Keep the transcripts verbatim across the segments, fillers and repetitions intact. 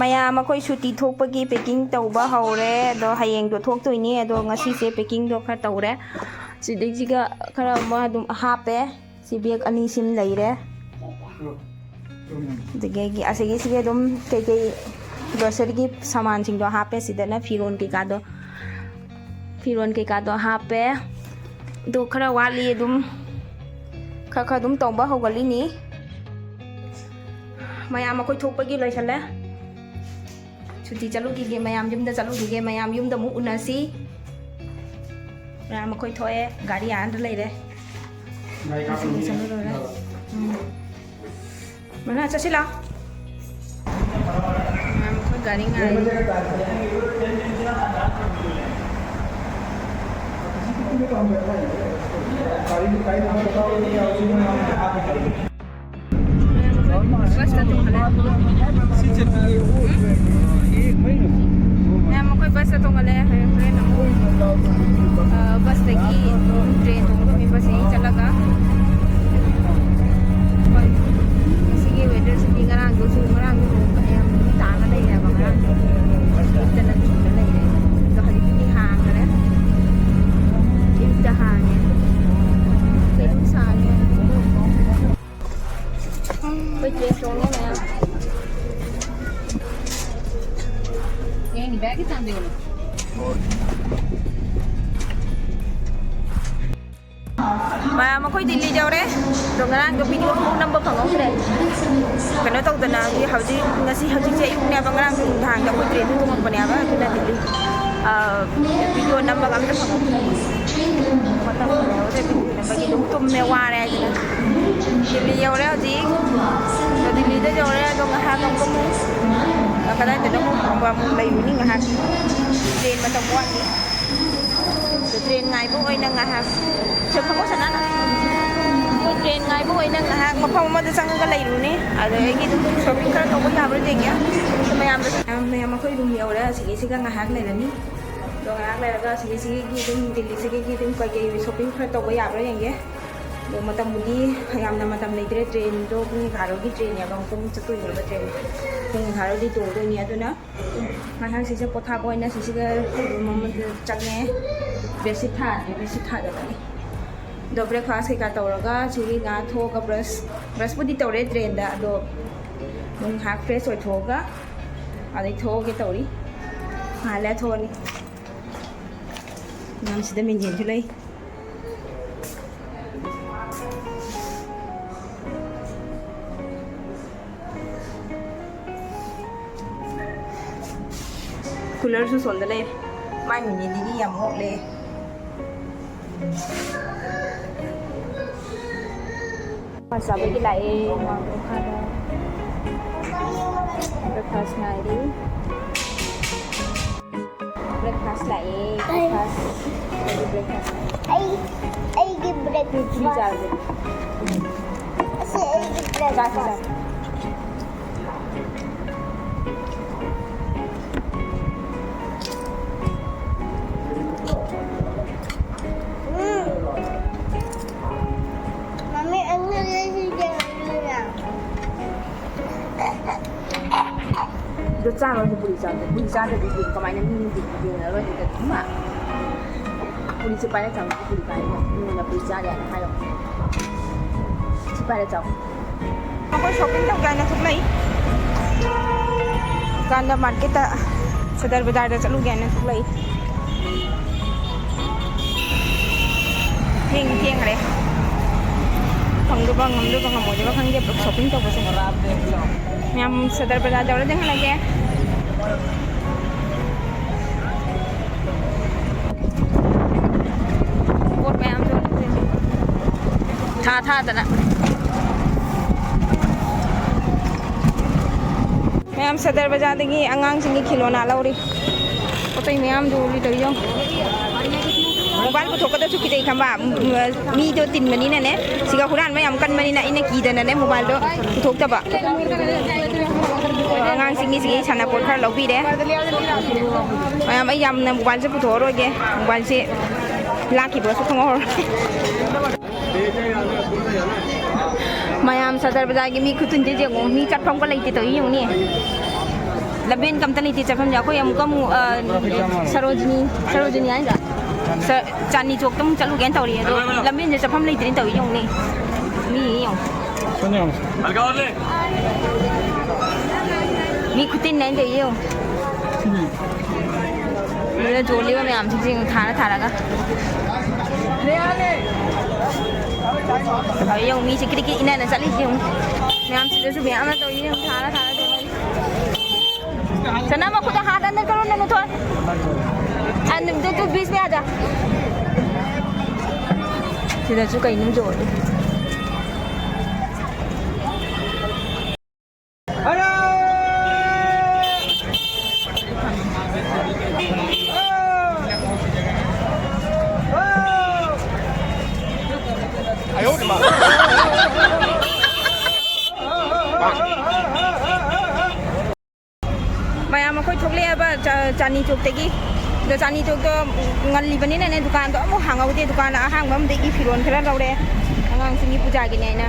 ꯃꯌꯥꯝ ꯑꯩꯈꯣꯏ ꯁꯨꯇꯤ ꯊꯣꯛꯄꯒꯤ packing ꯇꯧꯕ ꯍꯧꯔꯦ꯫ ꯑꯗꯣ ꯍꯌꯦꯡꯗꯣ ꯊꯣꯛꯇꯣꯏꯅꯤ꯫ ꯑꯗꯣ ꯉꯁꯤꯁꯦ packingꯗꯣ ꯈꯔ ꯇꯧꯔꯦ꯫ ꯁꯤꯗꯩꯁꯤꯒ ꯈꯔ ꯑꯃ ꯑꯗꯨꯝ ꯍꯥꯞꯄꯦ꯫ ꯁꯤ bag ꯑꯅꯤ ꯁꯤꯝ ꯂꯩꯔꯦ꯫ ꯑꯗꯒꯤ ꯑꯩꯒꯤ, ꯑꯁꯤꯒꯤꯁꯤꯒꯤ ꯑꯗꯨꯝ ꯀꯩꯀꯩ groceryꯒꯤ ꯁꯥꯃꯥꯟꯁꯤꯡꯗꯣ ꯍꯥꯞꯄꯦ꯫ ꯁꯤꯗꯅ ꯐꯤꯔꯣꯟ ꯀꯩꯀꯥꯗꯣ, ꯐꯤꯔꯣꯟ ꯀꯩꯀꯥꯗꯣ ꯍꯥꯞꯄꯦ꯫ ꯑꯗꯣ ꯈꯔ ꯋꯥꯠꯂꯤ ꯑꯗꯨꯝ꯫ ꯈꯔ ꯈꯔ ꯑꯗꯨꯝ ꯇꯧꯕ ꯍꯧꯒꯠꯂꯤꯅꯤ꯫ ꯃꯌꯥꯝ ꯑꯩꯈꯣꯏ ꯊꯣꯛꯄꯒꯤ ꯂꯣꯏꯁꯜꯂꯦ꯫ ꯁꯨꯇꯤ ꯆꯠꯂꯨꯈꯤꯒꯦ, ꯃꯌꯥꯝ ꯌꯨꯝꯗ ꯆꯠꯂꯨꯈꯤꯒꯦ, ꯃꯌꯥꯝ ꯌꯨꯝꯗ ꯑꯃꯨꯛ ꯎꯅꯁꯤ꯫ ꯃꯌꯥꯝ ꯑꯩꯈꯣꯏ ꯊꯣꯛꯑꯦ, ꯒꯥꯔꯤ ꯑꯥꯗ ꯂꯩꯔꯦ꯫ ꯉꯁꯤꯒꯤ ꯆꯠꯂꯔꯣꯏꯔꯦ꯫ ꯎꯝ꯫ ꯃꯅꯥ ꯆꯠꯁꯤ ꯂꯥꯎ꯫ ꯃꯌꯥꯝ ꯑꯩꯈꯣꯏ ꯒꯥꯔꯤ ꯉꯥꯏꯔꯤ꯫ ꯕꯁꯇ ꯇꯣꯡꯍꯜꯂꯦ꯫ ꯃꯌꯥꯝ ꯑꯩꯈꯣꯏ ꯕꯁꯇ ꯇꯣꯡꯍꯜꯂꯦ꯫ ꯍꯣꯔꯦꯟ, ꯍꯣꯔꯦꯟ ꯑꯃꯨꯛ, ꯑ, ꯕꯁꯇꯒꯤ ꯇ꯭ꯔꯦꯟ ꯇꯣꯡꯗꯣꯏꯅꯤ꯫ ꯕꯁꯇꯒꯤ ꯆꯠꯂꯒ ꯉꯁꯤꯒꯤ weatherꯁꯤꯗꯤ ꯉꯔꯥꯡꯗꯨꯁꯨ, ꯉꯔꯥꯡꯗꯨ ꯅꯣꯡ ꯌꯥꯝ ꯇꯥꯔꯒ ꯂꯩꯔꯦꯕ꯫ ꯉꯔꯥꯡꯗꯤ ꯂꯦꯞꯇꯅ ꯆꯨꯔ ꯂꯩꯔꯦ꯫ ꯑꯗꯣ ꯍꯧꯖꯤꯛꯇꯤ ꯍꯥꯡꯈ꯭ꯔꯦ꯫ ꯑꯌꯨꯛꯇ ꯍꯥꯡꯉꯦ꯫ ꯀꯩꯅꯣꯝ ꯁꯥꯔꯦ꯫ ꯑꯩꯈꯣꯏ ꯇ꯭ꯔꯦꯟ ꯇꯣꯡꯉꯦ ꯃꯌꯥꯝ꯫ ꯃꯌꯥꯝ ꯑꯩꯈꯣꯏ ꯗꯤꯜꯂꯤ ꯌꯧꯔꯦ꯫ ꯑꯗꯣ ꯉꯔꯥꯡꯗꯣ video ꯑꯃꯐꯥꯎ ꯅꯝꯕ ꯐꯪꯍꯧꯗ꯭ꯔꯦ꯫ ꯀꯩꯅꯣ ꯇꯧꯗꯅ, ꯍꯧꯖꯤꯛ, ꯍꯧꯖꯤꯛ, ꯉꯁꯤ, ꯍꯧꯖꯤꯛꯁꯦ ꯑꯌꯨꯛꯅꯦꯕ, ꯉꯔꯥꯡꯁꯦ ꯅꯨꯡꯗꯥꯡꯗ ꯑꯩꯈꯣꯏ ꯇ꯭ꯔꯦꯟꯗ ꯇꯣꯡꯉꯛꯄꯅꯦꯕ꯫ ꯑꯗꯨꯅ ꯗꯤꯜꯂꯤ, ꯑ, video ꯅꯝꯕꯒ ꯑꯝꯇ ꯐꯪꯍꯧꯗ꯭ꯔꯦ꯫ ꯃꯇꯝ ꯐꯪꯍꯧꯗ꯭ꯔꯦ video ꯅꯝꯕꯒꯤ꯫ ꯑꯗꯨꯝ ꯇꯨꯝꯃꯦ, ꯋꯥꯔꯦ ꯍꯥꯏꯗꯅ꯫ ꯗꯤꯜꯂꯤ ꯌꯧꯔꯦ ꯍꯧꯖꯤꯛ꯫ ꯑꯗꯣ ꯗꯤꯜꯂꯤꯗ ꯌꯧꯔꯦ꯫ ꯑꯗꯣ ꯉꯥꯏꯍꯥꯛ ꯑꯃꯨꯛ ꯑꯃꯨꯛ ꯀꯗꯥꯏꯗꯅꯣ ꯑꯃꯨꯛ ꯑꯃꯨꯛ ꯂꯩꯔꯨꯅꯤ ꯉꯥꯏꯍꯥꯛ꯫ ꯇ꯭ꯔꯦꯟ ꯃꯇꯝ ꯋꯥꯠꯂꯤ꯫ ꯑꯗꯣ ꯇ꯭ꯔꯦꯟ ꯉꯥꯏꯕ ꯑꯣꯏꯅ ꯉꯥꯏꯍꯥꯛ, ꯁꯦ, ꯐꯝꯃꯣ ꯁꯅꯥ꯫ ꯑꯩꯈꯣꯏ ꯇ꯭ꯔꯦꯟ ꯉꯥꯏꯕ ꯑꯣꯏꯅ ꯉꯥꯏꯍꯥꯛ ꯃꯐꯝ ꯑꯃꯗ ꯆꯪꯉꯒ ꯂꯩꯔꯨꯅꯤ꯫ ꯑꯗꯒꯤ ꯑꯗꯨꯝ shopping ꯈꯔ ꯇꯧꯕ ꯌꯥꯕ꯭ꯔꯥ ꯌꯦꯡꯒꯦ꯫ ꯃꯌꯥꯝꯗ, ꯃꯌꯥꯝ ꯑꯩꯈꯣꯏ room ꯌꯧꯔꯦ꯫ ꯑꯁꯤꯒꯤꯁꯤꯒ ꯉꯥꯏꯍꯥꯛ ꯂꯩꯔꯅꯤ꯫ ꯑꯗꯣ ꯉꯥꯏꯍꯥꯛ ꯂꯩꯔꯒ ꯑꯁꯤꯒꯤꯁꯤꯒꯤ ꯑꯗꯨꯝ ꯗꯤꯜꯂꯤꯁꯤꯒꯤ ꯑꯗꯨꯝ ꯀꯩꯀꯩ shopping ꯈꯔ ꯇꯧꯕ ꯌꯥꯕ꯭ꯔꯥ ꯌꯦꯡꯒꯦ꯫ ꯑꯗꯣ ꯃꯇꯝꯕꯨꯗꯤ ꯌꯥꯝꯅ ꯃꯇꯝ ꯂꯩꯇ꯭ꯔꯦ꯫ ꯇ꯭ꯔꯦꯟꯗꯣ ꯄꯨꯡ ꯅꯤꯡꯈꯥꯏꯔꯣꯒꯤ ꯇ꯭ꯔꯦꯟꯅꯦꯕ, ꯑꯃꯨꯛꯇ ꯑꯃꯨꯛ ꯆꯠꯇꯣꯏꯅꯦꯕ ꯇ꯭ꯔꯦꯟ꯫ ꯄꯨꯡ ꯅꯤꯡꯈꯥꯏꯔꯣꯗꯤ ꯇꯣꯡꯗꯣꯏꯅꯤ꯫ ꯑꯗꯨꯅ ꯉꯥꯏꯍꯥꯛ ꯁꯤꯁꯦ ꯄꯣꯊꯥꯕ ꯑꯣꯏꯅ ꯁꯤꯁꯤꯒ room ꯑꯃꯗ ꯆꯪꯉꯦ꯫ Bedsheet ꯊꯥꯗ꯭ꯔꯤ, bedsheet ꯊꯥꯗꯕꯒꯤ꯫ ꯑꯗꯣ breakfast ꯀꯩꯀꯥ ꯇꯧꯔꯒ ꯁꯤꯒꯤ ꯉꯥ ꯊꯣꯛꯑꯒ brush, brushꯄꯨꯗꯤ ꯇꯧꯔꯦ ꯇ꯭ꯔꯦꯟꯗ, ꯑꯗꯣ ꯑꯗꯨꯝ ꯉꯥꯏꯍꯥꯛ fresh ꯑꯣꯏꯊꯣꯛꯑꯒ ꯑꯗꯩ ꯊꯣꯛꯑꯒꯦ ꯇꯧꯔꯤ꯫ ꯉꯥꯏꯍꯥꯛ ꯂꯩꯔ ꯊꯣꯛꯑꯅꯤ꯫ ꯃꯌꯥꯝꯁꯤꯗ ꯃꯤꯡꯖꯦꯜꯁꯨ ꯂꯩ꯫ Coolerꯁꯨ ꯁꯣꯝꯗ ꯂꯩꯔꯦ꯫ ꯃꯥꯏ ꯃꯤꯅꯤꯗꯤ ꯌꯥꯝ ꯃꯣꯠꯂꯦ꯫ ꯆꯥꯕꯒꯤ ꯂꯥꯛꯑꯦ ꯃꯈꯥꯗ꯫ Breakfast ꯉꯥꯏꯔꯤ꯫ Breakfast ꯂꯥꯛꯑꯦ꯫ ꯑꯩ Breakfast꯫ Breakfast꯫ ꯑꯩ, ꯑꯩꯒꯤ breakfast꯫ ꯆꯥꯁꯦ꯫ ꯑꯁꯤ ꯑꯩꯒꯤ ꯆꯥꯁꯦ, breakfast꯫ ꯆꯥꯁꯦ꯫ ꯎꯝ꯫ ꯃꯃꯤ, ꯑꯩꯉꯣꯟꯗ ꯁꯤꯁꯦ ꯂꯩꯔꯨꯔꯥ? ꯑꯗꯣ ꯆꯥꯔꯣ, ꯑꯗꯨ ꯄꯨꯔꯤ ꯆꯥꯕꯗꯣ꯫ ꯄꯨꯔꯤ ꯆꯥꯗ꯭ꯔꯗꯤ ꯌꯦꯟ ꯀꯃꯥꯏꯅ ꯃꯤ ꯌꯦꯟ ꯌꯦꯟꯅꯔꯣꯏ ꯑꯗꯨꯗ? ꯏꯃꯥ! ꯄꯨꯔꯤꯁꯦ ꯄꯥꯏꯔ ꯆꯥꯎ, ꯄꯨꯔꯤ ꯄꯥꯏꯔꯒ꯫ ꯃꯤꯉꯣꯟꯗ ꯄꯨꯔꯤ ꯆꯥꯗꯦ ꯍꯥꯏꯅ ꯍꯥꯏꯌꯣ꯫ ꯁꯤ ꯄꯥꯏꯔ ꯆꯥꯎ꯫ ꯑꯩꯈꯣꯏ shopping ꯇꯧꯒꯦ ꯍꯥꯏꯅ ꯊꯣꯛꯂꯛꯏ꯫ ꯀꯥꯟꯗ marketꯇ, ꯁꯗꯔ ꯕꯖꯥꯔꯗ ꯆꯠꯂꯨꯒꯦ ꯍꯥꯏꯅ ꯊꯣꯛꯂꯛꯏ꯫ ꯊꯦꯡ-, ꯊꯦꯡꯈ꯭ꯔꯦ꯫ ꯐꯪꯗꯣꯏꯕ, ꯉꯝꯗꯣꯏꯕ, ꯉꯝꯃꯣꯏꯗꯣꯏꯕ ꯈꯪꯗꯦ, shopping ꯇꯧꯕꯁꯦ꯫ ꯃꯌꯥꯝ ꯁꯗꯔ ꯕꯖꯥꯔ ꯌꯧꯔ ꯆꯪꯍꯜꯂꯒꯦ꯫ ꯄꯣꯠ ꯃꯌꯥꯝꯗꯣ ꯊꯥ ꯊꯥꯗꯅ꯫ ꯃꯌꯥꯝ ꯁꯗꯔ ꯕꯖꯥꯔꯗꯒꯤ ꯑꯉꯥꯡꯁꯤꯡꯒꯤ ꯈꯤꯂꯣꯅꯥ ꯂꯧꯔꯤ꯫ ꯄꯣꯠ ꯆꯩ ꯃꯌꯥꯝꯗꯨ ꯎꯔꯤ ꯇꯧꯔꯤꯗꯣ꯫ Mobile ꯄꯨꯊꯣꯛꯀꯗꯕꯁꯨ ꯀꯤꯖꯩ ꯈꯪꯕ꯫ ꯎꯝ, ꯃꯤꯗꯣ ꯇꯤꯟꯕꯅꯤꯅꯅꯦ, ꯁꯤꯒ ꯍꯨꯔꯥꯟꯕ ꯌꯥꯝ ꯀꯟꯕꯅꯤꯅ ꯑꯩꯅ ꯀꯤꯗꯅꯅꯦ mobileꯗꯣ ꯄꯨꯊꯣꯛꯇꯕ꯫ ꯑꯉꯥꯡꯁꯤꯡꯒꯤ ꯁꯤꯒꯤ ꯁꯥꯟꯅꯄꯣꯠ ꯈꯔ ꯂꯧꯕꯤꯔꯦ꯫ ꯃꯌꯥꯝ, ꯑꯩ ꯌꯥꯝꯅ mobileꯁꯦ ꯄꯨꯊꯣꯛꯑꯔꯣꯏꯒꯦ, mobileꯁꯦ ꯂꯥꯛꯈꯤꯕꯒꯁꯨ ꯈꯪꯍꯧꯔꯣꯏ꯫ ꯃꯌꯥꯝ ꯁꯗꯔ ꯕꯖꯥꯔꯒꯤ ꯃꯤ ꯈꯨꯇꯨꯟꯁꯦ ꯌꯦꯡꯉꯣ, ꯃꯤ ꯆꯠꯐꯝꯒ ꯂꯩꯇꯦ ꯇꯧꯔꯤ ꯌꯦꯡꯉꯨꯅꯦ꯫ ꯂꯝꯕꯦꯟꯒ ꯑꯝꯇ ꯂꯩꯇꯦ ꯆꯠꯐꯝꯁꯦ꯫ ꯑꯩꯈꯣꯏ ꯑꯃꯨꯛꯀ ꯑꯃꯨꯛ, ꯑ, ꯁꯔꯣꯖꯤꯅꯤ, ꯁꯔꯣꯖꯤꯅꯤ ꯍꯥꯏꯗ? ꯁ-, ꯆꯥꯟꯗꯅꯤ ꯆꯣꯛꯇ ꯑꯃꯨꯛ ꯆꯠꯂꯨꯒꯦꯅ ꯇꯧꯔꯤ, ꯑꯗꯣ ꯂꯝꯕꯦꯟꯁꯦ ꯆꯠꯐꯝ ꯂꯩꯇ꯭ꯔꯦꯅ ꯇꯧꯔꯤ ꯌꯦꯡꯉꯨꯅꯦ꯫ ꯃꯤ ꯌꯦꯡꯉꯣ꯫ ꯃꯤ ꯈꯨꯇꯤꯟ ꯍꯥꯏꯅ ꯇꯧꯔꯤ ꯌꯦꯡꯉꯣ꯫ ꯑꯗꯨꯗ ꯌꯣꯜꯂꯤꯕ ꯃꯌꯥꯝꯁꯤꯡꯁꯦ ꯊꯥꯔ ꯊꯥꯔꯒ꯫ ꯍꯣꯏ, ꯌꯦꯡꯉꯨ, ꯃꯤꯁꯦ ꯀ꯭ꯔꯤꯛ ꯀ꯭ꯔꯤꯛ ꯏꯟꯅꯅ ꯆꯠꯂꯤꯁꯦ ꯌꯦꯡꯉꯨ꯫ ꯃꯌꯥꯝꯁꯤꯗꯁꯨ ꯃꯌꯥꯝ ꯑꯃ ꯇꯧꯔꯤ ꯌꯦꯡꯉꯨ, ꯊꯥꯔ ꯊꯥꯔ ꯇꯧꯔꯤ꯫ ꯆꯅꯝ ꯃꯈꯨꯠꯇ ꯍꯥꯠ ꯑꯟꯗꯔ ꯀꯔꯣ ꯅꯅꯨ ꯊꯣꯏ꯫ ꯑꯟ ꯇꯨ ꯇꯨ ꯕꯤꯁ ꯃꯌꯥꯗ꯫ ꯁꯤꯗꯁꯨ ꯀꯩꯅꯣ ꯌꯣꯜꯂꯤ꯫ ꯃꯌꯥꯝ ꯑꯩꯈꯣꯏ ꯊꯣꯛꯂꯛꯑꯦꯕ ꯆꯥ-, ꯆꯥꯟꯗꯅꯤ ꯆꯣꯛꯇꯒꯤ꯫ ꯑꯗꯣ ꯆꯥꯟꯗꯅꯤ ꯆꯣꯛꯇꯣ ꯉꯜꯂꯤꯕꯅꯤꯅꯅꯦ, ꯗꯨꯀꯥꯟꯗꯣ ꯑꯃꯨꯛ ꯍꯥꯡꯍꯧꯗꯦ꯫ ꯗꯨꯀꯥꯟ ꯑꯍꯥꯡꯕ ꯑꯃꯗꯒꯤ ꯐꯤꯔꯣꯜ ꯈꯔ ꯂꯧꯔꯦ ꯑꯉꯥꯡꯁꯤꯡꯒꯤ ꯄꯨꯖꯥꯒꯤꯅꯦ ꯍꯥꯏꯅ꯫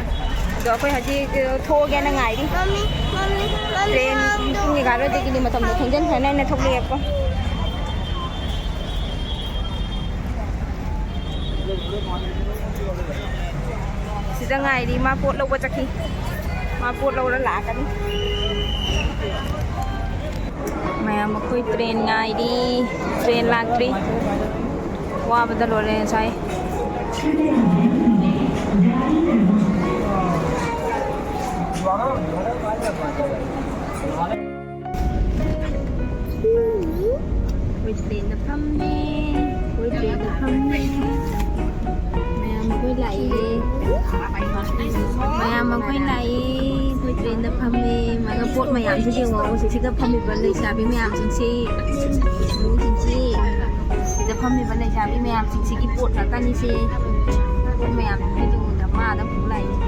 ꯑꯗꯣ ꯑꯩꯈꯣꯏ ꯍꯧꯖꯤꯛ, ꯑ, ꯊꯣꯛꯑꯒꯦꯅ ꯉꯥꯏꯔꯤ꯫ ꯃꯝꯃꯤ, ꯃꯝꯃꯤ, ꯃꯝꯃꯤ, ꯇ꯭ꯔꯦꯟ ꯃꯝꯃꯤ꯫ ꯄꯨꯡ ꯑꯦꯒꯥꯔꯣꯗꯒꯤꯗꯤ ꯃꯇꯝꯗꯣ ꯊꯦꯡꯖꯤꯟꯈ꯭ꯔꯅꯤ ꯍꯥꯏꯅ ꯊꯣꯛꯂꯛꯑꯦꯕꯀꯣ꯫ ꯁꯤꯗ ꯉꯥꯏꯔꯤ, ꯃꯥ ꯄꯣꯠ ꯂꯧꯕ ꯆꯠꯈꯤ꯫ ꯃꯥ ꯄꯣꯠ ꯂꯧꯔ ꯂꯥꯛꯀꯅꯤ꯫ ꯃꯌꯥꯝ ꯑꯩꯈꯣꯏ ꯇ꯭ꯔꯦꯟ ꯉꯥꯏꯔꯤ꯫ ꯇ꯭ꯔꯦꯟ ꯂꯥꯛꯇ꯭ꯔꯤ꯫ ꯋꯥꯕꯗ ꯂꯣꯏꯔꯦ ꯉꯁꯥꯏ꯫ ꯑꯩꯈꯣꯏ ꯇ꯭ꯔꯦꯟꯗ ꯐꯝꯃꯦ꯫ ꯑꯩꯈꯣꯏ ꯇ꯭ꯔꯦꯟꯗ ꯐꯝꯃꯦ꯫ ꯃꯌꯥꯝ ꯑꯩꯈꯣꯏ ꯂꯥꯛꯏꯌꯦ꯫ ꯃꯌꯥꯝ ꯑꯩꯈꯣꯏ ꯂꯥꯛꯏ꯫ ꯑꯩꯈꯣꯏ ꯇ꯭ꯔꯦꯟꯗ ꯐꯝꯃꯦ꯫ ꯃꯥꯒ ꯄꯣꯠ ꯃꯌꯥꯝꯁꯤ ꯌꯦꯡꯉꯣ꯫ ꯍꯧꯖꯤꯛꯁꯤꯗ ꯐꯝꯃꯤꯕ ꯂꯩꯁꯥꯕꯤ ꯃꯌꯥꯝꯁꯤꯡꯁꯤ꯫ ꯃꯣꯏꯁꯤꯡꯁꯤ꯫ ꯁꯤꯗ ꯐꯝꯃꯤꯕ ꯂꯩꯁꯥꯕꯤ ꯃꯌꯥꯝꯁꯤꯡꯁꯤꯒꯤ ꯄꯣꯠ ꯉꯥꯛꯇꯅꯤꯁꯦ꯫ ꯄꯣꯠ ꯃꯌꯥꯝꯁꯤꯡꯁꯤ ꯌꯦꯡꯉꯣ꯫ ꯃꯥꯗ ꯑꯃꯨꯛ ꯂꯥꯛꯏꯁꯦ꯫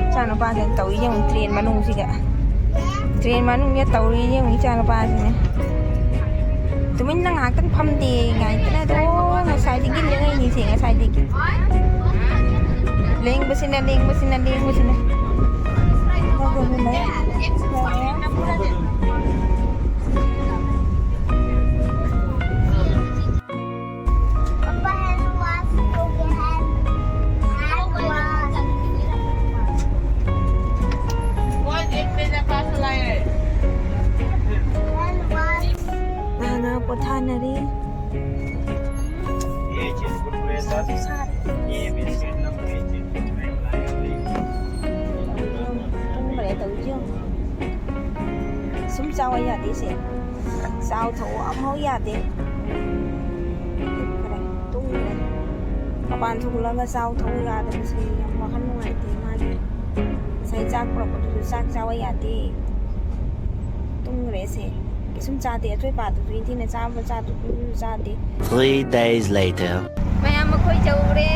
ꯏꯆꯥꯅꯨꯄꯥꯁꯤꯅ ꯇꯧꯔꯤ ꯌꯦꯡꯉꯨ, ꯇ꯭ꯔꯦꯟ ꯃꯅꯨꯡꯁꯤꯗ꯫ ꯇ꯭ꯔꯦꯟ ꯃꯅꯨꯡꯗ ꯇꯧꯔꯤ ꯌꯦꯡꯉꯨ, ꯏꯆꯥꯅꯨꯄꯥꯁꯤꯅ꯫ ꯇꯨꯃꯤꯟꯅ ꯉꯥꯏꯍꯥꯛꯇꯪ ꯐꯝꯗꯦ ꯉꯥꯏꯇꯅ ꯑꯗꯨꯝ ꯉꯁꯥꯏꯗꯒꯤ ꯂꯦꯡꯉꯛꯏꯅꯤꯁꯦ, ꯉꯁꯥꯏꯗꯒꯤ꯫ ꯂꯦꯡꯕꯁꯤꯅ, ꯂꯦꯡꯕꯁꯤꯅ, ꯂꯦꯡꯕꯁꯤꯅ꯫ Papa, hand wash, hand wash. Hand wash. ꯅꯥꯅꯥ ꯄꯣꯊꯥꯅꯔꯤ꯫ ꯇꯨꯝꯈ꯭ꯔꯦ ꯇꯧꯔꯤꯁꯦ ꯌꯦꯡꯉꯣ꯫ ꯁꯨꯝ ꯆꯥꯎ ꯌꯥꯗꯦ ꯁꯦ꯫ ꯆꯥꯎ ꯊꯛꯑꯣ ꯑꯃꯐꯥꯎ ꯌꯥꯗꯦ꯫ ꯍꯤꯞꯈ꯭ꯔꯦ, ꯇꯨꯝꯈ꯭ꯔꯦ꯫ ꯃꯄꯥꯟ ꯊꯣꯛꯂꯒ ꯆꯥꯎ ꯊꯛꯑꯣ ꯌꯥꯗꯕꯁꯦ ꯌꯥꯝ ꯋꯥꯈꯜ ꯅꯨꯡꯉꯥꯏꯇꯦ ꯃꯥꯒꯤ꯫ ꯉꯁꯥꯏ ꯆꯥꯛ ꯄꯨꯔꯛꯄꯗꯨꯁꯨ ꯆꯥꯛ ꯆꯥꯕ ꯌꯥꯗꯦ꯫ ꯇꯨꯝꯈ꯭ꯔꯦ ꯁꯦ꯫ ꯀꯩꯁꯨꯝ ꯆꯥꯗꯦ꯫ ꯑꯆꯣꯏ ꯄꯥꯗꯨꯁꯨ ꯏꯟꯊꯤꯅ ꯆꯥꯕ ꯆꯥꯗꯨꯁꯨ ꯆꯥꯗꯦ꯫ Three days later. ꯃꯌꯥꯝ ꯑꯩꯈꯣꯏ ꯌꯧꯔꯦ꯫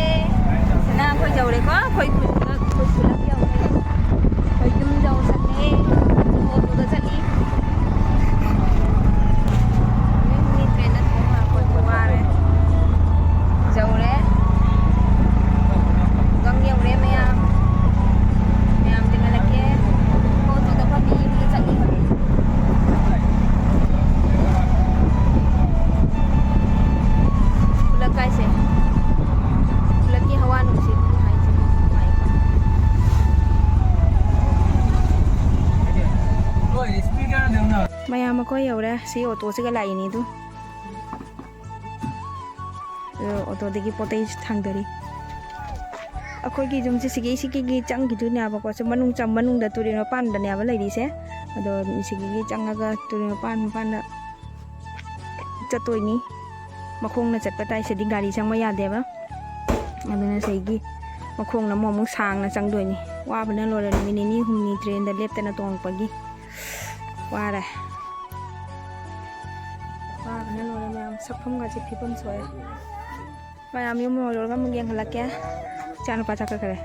ꯁꯤꯅ ꯑꯩꯈꯣꯏ ꯌꯧꯔꯦꯀꯣ꯫ ꯑꯩꯈꯣꯏ ꯈꯨꯜ, ꯑꯩꯈꯣꯏ ꯈꯨꯜ ꯌꯧꯔꯦ꯫ ꯑꯩꯈꯣꯏ ꯌꯨꯝ ꯌꯧꯁꯜꯂꯦ꯫ ꯑꯣꯇꯣꯗ ꯆꯠꯂꯤ꯫ ꯅꯨꯃꯤꯠ ꯍꯨꯝꯅꯤ ꯇ꯭ꯔꯦꯟꯗ ꯇꯣꯡꯉ ꯑꯩꯈꯣꯏ ꯋꯥꯔꯦ꯫ ꯌꯧꯔꯦ꯫ ꯒꯪ ꯌꯧꯔꯦ ꯃꯌꯥꯝ꯫ ꯃꯌꯥꯝ ꯊꯦꯡꯅꯔꯛꯀꯦ꯫ ꯑꯣꯇꯣꯗ ꯐꯝꯃꯤ, ꯌꯨꯝꯗ ꯆꯠꯅꯤ ꯐꯝꯃꯤ꯫ ꯈꯨꯜꯂꯛ ꯀꯥꯏꯁꯦ꯫ ꯈꯨꯜꯂꯛꯀꯤ ꯍꯋꯥ ꯅꯨꯡꯁꯤꯠ ꯍꯥꯏꯁꯦ ꯅꯨꯡꯉꯥꯏꯀꯣ꯫ ꯃꯌꯥꯝ ꯑꯩꯈꯣꯏ ꯌꯧꯔꯦ꯫ ꯁꯤ ꯑꯣꯇꯣꯁꯤꯒ ꯂꯥꯛꯏꯅꯤ ꯑꯗꯨ꯫ ꯑꯗꯣ ꯑꯣꯇꯣꯗꯒꯤ ꯄꯣꯠ ꯆꯩ ꯊꯥꯡꯗꯔꯤ꯫ ꯑꯩꯈꯣꯏꯒꯤ ꯌꯨꯝꯁꯦ ꯁꯤꯒꯤ, ꯁꯤꯒꯤ ꯆꯪꯈꯤꯗꯣꯏꯅꯦꯕꯀꯣ꯫ ꯁꯤ ꯃꯅꯨꯡ ꯆꯪ-, ꯃꯅꯨꯡꯗ ꯇꯨꯔꯦꯜ ꯃꯄꯥꯟꯗꯅꯦꯕ ꯂꯩꯔꯤꯁꯦ꯫ ꯑꯗꯣ ꯁꯤꯒꯤ ꯆꯪꯉꯒ ꯇꯨꯔꯦꯜ ꯃꯄꯥꯟ, ꯃꯄꯥꯟꯗ ꯆꯠꯇꯣꯏꯅꯤ꯫ ꯃꯈꯣꯡꯅ ꯆꯠꯄ ꯇꯥꯏ꯫ ꯁꯤꯗꯤ ꯒꯥꯔꯤ ꯆꯪꯕ ꯌꯥꯗꯦꯕ꯫ ꯑꯗꯨꯅ ꯁꯤꯒꯤ ꯃꯈꯣꯡꯅ ꯑꯃꯨꯛ, ꯑꯃꯨꯛ ꯁꯥꯡꯅ ꯆꯪꯗꯣꯏꯅꯤ꯫ ꯋꯥꯕꯅ ꯂꯣꯏꯔꯦ꯫ ꯅꯨꯃꯤꯠ ꯅꯤꯅꯤ ꯍꯨꯝꯅꯤ ꯇ꯭ꯔꯦꯟꯗ ꯂꯦꯞꯇꯅ ꯇꯣꯡꯉꯛꯄꯒꯤ꯫ ꯋꯥꯔꯦ꯫ ꯋꯥꯕꯅ ꯂꯣꯏꯔꯦ ꯃꯌꯥꯝ꯫ ꯁꯛꯐꯝꯒꯁꯦ ꯐꯤꯕꯝ ꯁꯣꯛꯑꯦ꯫ ꯃꯌꯥꯝ ꯌꯨꯝ ꯌꯧꯔꯒ ꯑꯃꯨꯛ ꯌꯦꯡꯍꯜꯂꯛꯀꯦ꯫ ꯏꯆꯥꯅꯨꯄꯥ ꯆꯠꯈ꯭ꯔꯦ꯫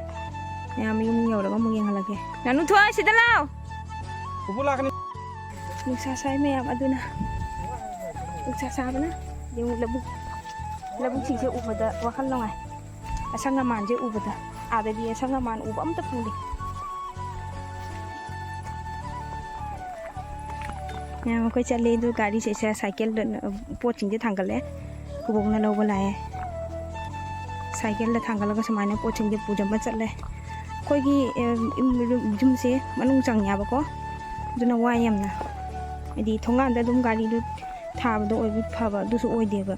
ꯃꯌꯥꯝ ꯌꯨꯝ ꯌꯧꯔꯒ ꯑꯃꯨꯛ ꯌꯦꯡꯍꯜꯂꯛꯀꯦ꯫ ꯅꯥꯅꯨꯊꯣꯏ, ꯁꯤꯗ ꯂꯥꯎ꯫ ꯄꯨꯄꯨ ꯂꯥꯛꯀꯅꯤ꯫ ꯅꯨꯡꯁꯥ ꯁꯥꯏ ꯃꯌꯥꯝ ꯑꯗꯨꯅ꯫ ꯅꯨꯡꯁꯥ ꯁꯥꯕꯅ ꯌꯦꯡꯉꯨ, ꯂꯧꯕꯨꯛ, ꯂꯧꯕꯨꯛꯁꯤꯡꯁꯦ ꯎꯕꯗ ꯋꯥꯈꯜ ꯅꯨꯡꯉꯥꯏ꯫ ꯑꯁꯪ ꯑꯃꯥꯟꯁꯦ ꯎꯕꯗ, ꯑꯥꯗꯗꯤ ꯑꯁꯪ ꯑꯃꯥꯟ ꯎꯕ ꯑꯝꯇ ꯐꯪꯗꯦ꯫ ꯃꯌꯥꯝ ꯑꯩꯈꯣꯏ ꯆꯠꯂꯦ, ꯑꯗꯨ ꯒꯥꯔꯤꯁꯦ ꯁꯥꯏꯀꯜꯗ ꯄꯣꯠꯁꯤꯡꯁꯦ ꯊꯥꯡꯒꯠꯂꯦ꯫ ꯀꯨꯕꯣꯛꯅ ꯂꯧꯕ ꯂꯥꯛꯑꯦ꯫ ꯁꯥꯏꯀꯜꯗ ꯊꯥꯡꯒꯠꯂꯒ ꯁꯨꯃꯥꯏꯅ ꯄꯣꯠꯁꯤꯡꯁꯦ ꯄꯨꯖꯟꯕ ꯆꯠꯂꯦ꯫ ꯑꯩꯈꯣꯏꯒꯤ, ꯑꯦ, ꯏꯝ-, ꯌꯨꯝꯁꯦ ꯃꯅꯨꯡ ꯆꯪꯉꯦꯕꯀꯣ, ꯑꯗꯨꯅ ꯋꯥꯏ ꯌꯥꯝꯅ꯫ ꯍꯥꯏꯗꯤ ꯊꯣꯡꯒꯥꯟꯗ ꯑꯗꯨꯝ ꯒꯥꯔꯤꯗꯨ ꯊꯥꯕꯗꯣ ꯑꯣꯏꯕ ꯐꯕ, ꯑꯗꯨꯁꯨ ꯑꯣꯏꯗꯦꯕ꯫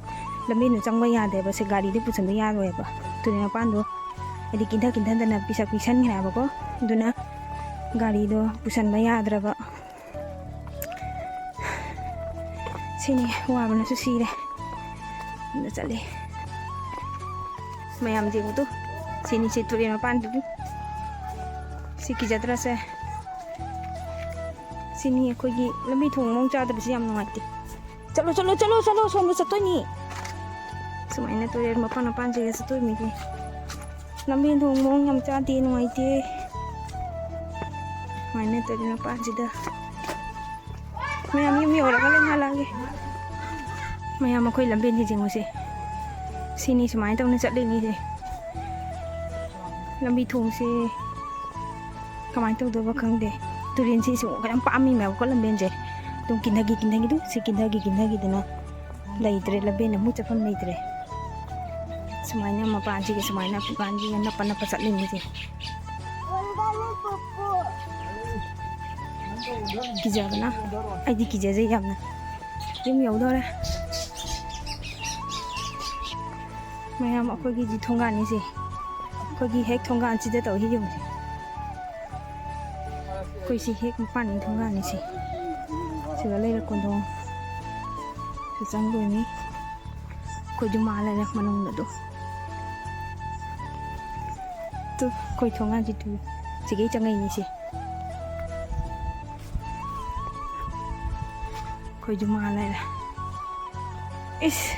ꯂꯝꯕꯦꯟꯗ ꯆꯪꯕ ꯌꯥꯗꯦꯕ, ꯁꯦ ꯒꯥꯔꯤꯗꯤ ꯄꯨꯁꯟꯕ ꯌꯥꯔꯣꯏꯕ꯫ ꯇꯨꯔꯦꯜ ꯃꯄꯥꯟꯗꯣ ꯍꯥꯏꯗꯤ ꯀꯤꯟꯊ ꯀꯤꯟꯊꯗꯅ ꯄꯤꯁꯛ ꯄꯤꯛꯁꯟꯈ꯭ꯔꯦꯕꯀꯣ, ꯑꯗꯨꯅ ꯒꯥꯔꯤꯗꯣ ꯄꯨꯁꯟꯕ ꯌꯥꯗ꯭ꯔꯕ꯫ ꯁꯤꯅꯤ, ꯋꯥꯕꯅꯁꯨ ꯁꯤꯔꯦ꯫ ꯑꯗ ꯆꯠꯂꯤ꯫ ꯃꯌꯥꯝ ꯌꯦꯡꯉꯨ ꯇꯨ꯫ ꯁꯤꯅꯤ, ꯁꯤ ꯇꯨꯔꯦꯜ ꯃꯄꯥꯟꯗꯨꯒꯤ꯫ ꯁꯤ ꯀꯤꯖꯗ꯭ꯔꯁꯦ? ꯁꯤꯅꯤ ꯑꯩꯈꯣꯏꯒꯤ ꯂꯝꯕꯤ ꯊꯣꯡ ꯃꯑꯣꯡ ꯆꯥꯗꯕꯁꯤ ꯌꯥꯝ ꯅꯨꯡꯉꯥꯏꯇꯦ꯫ ꯆꯠꯂꯣ, ꯆꯠꯂꯣ, ꯆꯠꯂꯣ, ꯁꯣꯝꯗ ꯆꯠꯇꯣꯏꯅꯤ꯫ ꯁꯨꯃꯥꯏꯅ ꯇꯨꯔꯦꯜ ꯃꯄꯥꯟ ꯃꯄꯥꯟꯁꯤꯗ ꯆꯠꯇꯣꯏꯅꯤꯁꯦ꯫ ꯂꯝꯕꯤ ꯊꯣꯡ ꯃꯑꯣꯡ ꯌꯥꯝ ꯆꯥꯗꯦ, ꯅꯨꯡꯉꯥꯏꯇꯦ꯫ ꯁꯨꯃꯥꯏꯅ ꯇꯨꯔꯦꯜ ꯃꯄꯥꯟꯁꯤꯗ꯫ ꯃꯌꯥꯝ ꯌꯨꯝ ꯌꯧꯔꯒ ꯂꯣꯏ ꯍꯜꯂꯛꯑꯒꯦ꯫ ꯃꯌꯥꯝ ꯑꯩꯈꯣꯏ ꯂꯝꯕꯦꯟꯁꯦ ꯌꯦꯡꯉꯨꯁꯦ꯫ ꯁꯤꯅꯤ ꯁꯨꯃꯥꯏꯅ ꯇꯧꯅ ꯆꯠꯂꯤꯅꯤꯁꯦ꯫ ꯂꯝꯕꯤ ꯊꯣꯡꯁꯦ ꯀꯃꯥꯏꯅ ꯇꯧꯗꯣꯏꯕ ꯈꯪꯗꯦ꯫ ꯇꯨꯔꯦꯟꯁꯤꯁꯨ ꯌꯥꯝ ꯄꯥꯝꯃꯤꯃꯦꯕꯀꯣ ꯂꯝꯕꯦꯟꯁꯦ꯫ ꯑꯗꯨꯝ ꯀꯤꯟꯊꯒꯤ ꯀꯤꯟꯊꯒꯤ ꯑꯗꯨꯝ ꯁꯤ ꯀꯤꯟꯊꯒꯤ ꯀꯤꯟꯊꯒꯤꯗꯅ ꯂꯩꯇ꯭ꯔꯦ, ꯂꯝꯕꯦꯟ ꯑꯃꯨꯛ ꯆꯠꯐꯝ ꯂꯩꯇ꯭ꯔꯦ꯫ ꯁꯨꯃꯥꯏꯅ ꯃꯄꯥꯟꯁꯤꯒꯤ ꯁꯨꯃꯥꯏꯅ ꯄꯨꯀꯥꯟꯁꯤꯒ ꯅꯞꯄ ꯅꯞꯄ ꯆꯠꯂꯤꯅꯤꯁꯦ꯫ ꯀꯤꯖꯕꯅ, ꯑꯩꯗꯤ ꯀꯤꯖꯖꯩ ꯌꯥꯝꯅ꯫ ꯌꯨꯝ ꯌꯧꯗꯧꯔꯦ꯫ ꯃꯌꯥꯝ ꯑꯩꯈꯣꯏꯒꯤꯗꯤ ꯊꯣꯡꯒꯥꯟꯅꯤꯁꯦ꯫ ꯑꯩꯈꯣꯏꯒꯤ ꯍꯦꯛ ꯊꯣꯡꯒꯥꯟꯁꯤꯗ ꯇꯧꯔꯤ ꯌꯦꯡꯉꯨꯁꯦ꯫ ꯑꯩꯈꯣꯏ ꯁꯤ ꯍꯦꯛ ꯃꯄꯥꯟꯒꯤ ꯊꯣꯡꯒꯥꯟꯅꯤꯁꯦ꯫ ꯁꯤꯗ ꯂꯩꯔꯛ ꯀꯣꯟꯊꯣꯡ꯫ ꯁꯤ ꯆꯪꯗꯣꯏꯅꯤ꯫ ꯑꯩꯈꯣꯏ ꯖꯨꯃꯥ ꯂꯩꯔꯦ ꯃꯅꯨꯡꯗ ꯑꯗꯨꯝ꯫ ꯇꯨ, ꯑꯩꯈꯣꯏ ꯊꯣꯡꯒꯥꯟꯁꯤ ꯇꯨ꯫ ꯁꯤꯒꯩ ꯆꯪꯉꯛꯏꯅꯤꯁꯦ꯫ ꯑꯩꯈꯣꯏ ꯖꯨꯃꯥ ꯂꯩꯔꯦ꯫ ꯏꯁ,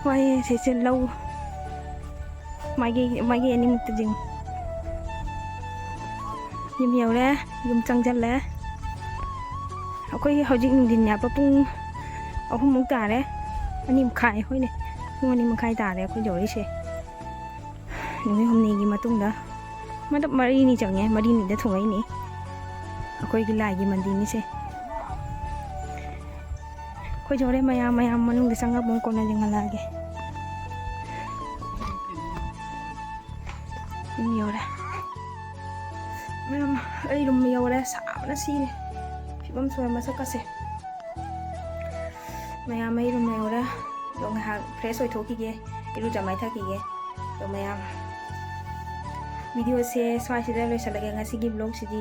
ꯋꯥꯏꯌꯦ ꯁꯤꯁꯦ ꯂꯧ꯫ ꯃꯥꯏꯀꯩ, ꯃꯥꯏꯀꯩ ꯑꯅꯤꯃꯛꯇ ꯌꯦꯡꯉꯨ꯫ ꯌꯨꯝ ꯌꯧꯔꯦ, ꯌꯨꯝ ꯆꯪꯁꯜꯂꯦ꯫ ꯑꯩꯈꯣꯏ ꯍꯧꯖꯤꯛ ꯅꯨꯡꯊꯤꯟ ꯌꯥꯄ ꯄꯨꯡ ꯑꯍꯨꯝꯃꯨꯛ ꯇꯥꯔꯦ꯫ ꯑꯅꯤ ꯃꯈꯥꯏ, ꯍꯣꯏꯅꯦ, ꯄꯨꯡ ꯑꯅꯤ ꯃꯈꯥꯏ ꯇꯥꯔꯦ ꯑꯩꯈꯣꯏ ꯌꯧꯔꯛꯏꯁꯦ꯫ ꯅꯨꯃꯤꯠ ꯍꯨꯝꯅꯤꯒꯤ ꯃꯇꯨꯡꯗ, ꯃꯇꯝ ꯃꯔꯤꯅꯤ ꯆꯪꯉꯦ, ꯃꯔꯤꯅꯤꯗ ꯊꯨꯡꯉꯛꯏꯅꯤ꯫ ꯑꯩꯈꯣꯏꯒꯤ ꯂꯥꯏꯒꯤ ꯃꯟꯗꯤꯔꯅꯤꯁꯦ꯫ ꯑꯩꯈꯣꯏ ꯌꯧꯔꯦ ꯃꯌꯥꯝ, ꯃꯌꯥꯝ ꯃꯅꯨꯡꯗ ꯆꯪꯉꯒ ꯑꯃꯨꯛ ꯀꯣꯟꯅ ꯌꯦꯡꯍꯜꯂꯛꯑꯒꯦ꯫ ꯌꯨꯝ ꯌꯧꯔꯦ꯫ ꯃꯌꯥꯝ, ꯑꯩ ꯔꯨꯝ ꯌꯧꯔꯦ, ꯁꯥꯕꯅ ꯁꯤꯔꯦ꯫ ꯐꯤꯕꯝ ꯁꯣꯔ ꯃꯁꯛꯀꯁꯦ꯫ ꯃꯌꯥꯝ, ꯑꯩ ꯔꯨꯝ ꯌꯧꯔꯦ꯫ ꯑꯗꯣ ꯉꯥꯏꯍꯥꯛ ꯐ꯭ꯔꯦꯁ ꯑꯣꯏꯊꯣꯛꯈꯤꯒꯦ, ꯏꯔꯨꯖ ꯃꯥꯏꯊꯈꯤꯒꯦ꯫ ꯑꯗꯣ ꯃꯌꯥꯝ, ꯚꯤꯗꯤꯑꯣꯁꯦ ꯁ꯭ꯋꯥꯏꯁꯤꯗ ꯂꯣꯏꯁꯤꯜꯂꯒꯦ, ꯉꯁꯤꯒꯤ ꯕ꯭ꯂꯣꯒꯁꯤꯗꯤ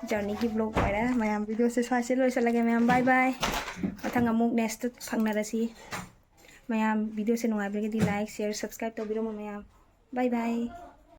ꯖꯔꯅꯤꯒꯤ ꯕ꯭ꯂꯣꯒ ꯑꯣꯏꯔꯦ꯫ ꯃꯌꯥꯝ, ꯚꯤꯗꯤꯑꯣꯁꯦ ꯁ꯭ꯋꯥꯏꯁꯤꯗ ꯂꯣꯏꯁꯤꯜꯂꯒꯦ꯫ ꯃꯌꯥꯝ, ꯕꯥꯏ ꯕꯥꯏ꯫ ꯃꯊꯪ ꯑꯃꯨꯛ ꯅꯦꯛꯁꯇ ꯐꯪꯅꯔꯁꯤ꯫ ꯃꯌꯥꯝ, ꯚꯤꯗꯤꯑꯣꯁꯦ ꯅꯨꯡꯉꯥꯏꯕꯤꯔꯒꯗꯤ ꯂꯥꯏꯛ, ꯁꯤꯌꯔ, ꯁꯕꯁꯀ꯭ꯔꯥꯏꯕ ꯇꯧꯕꯤꯔꯝꯃꯣ ꯃꯌꯥꯝ꯫ ꯕꯥꯏ ꯕꯥꯏ꯫